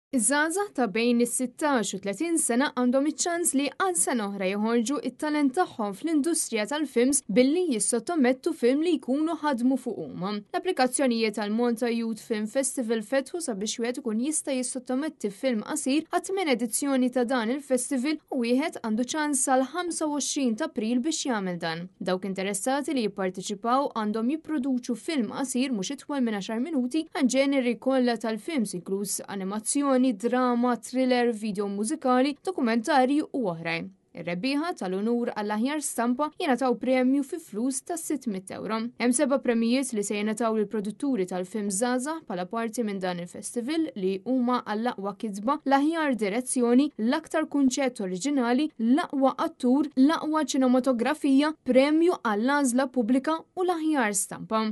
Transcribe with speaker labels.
Speaker 1: Iż-żgħażagħ ta' bejn is-16 u 30 sena għandhom iċ-ċans li għal sena oħra joħorġu it-talent tagħhom fl-industrija tal-films billi jissottomettu film li jkunu ħadmu fuq huma. L-applikazzjonijiet għal Malta Youth Film Festival fetħu sabiex wieħed ikun jista' jissottometti film qasir għat-tmien edizzjoni ta' dan il-festival u wieħed għandu ċans sal-25 ta' April biex jagħmel dan. Dawk interessati li jipparteċipaw għandhom jipproduċu film qasir mhux itwal minn 10 minuti għal ġeneri kollha tal-films inkluż animazzjoni, drama, thriller, video mużikali, dokumentarji u oħrajn. Ir-rebbieħa tal-unur għall-aħjar stampa jingħataw premju fi flus ta' 600 euro. Hemm seba' premijiet li se jingħataw lill-produtturi tal-film żgħażagħ bħala parti minn dan il-festival li huma għall-aqwa kitba, l-aħjar direzzjoni, l-aktar kunċett oriġinali, l-aqwa attur, l-aqwa ċinematografija, premju għall-għażla pubblika u l-aħjar stampa.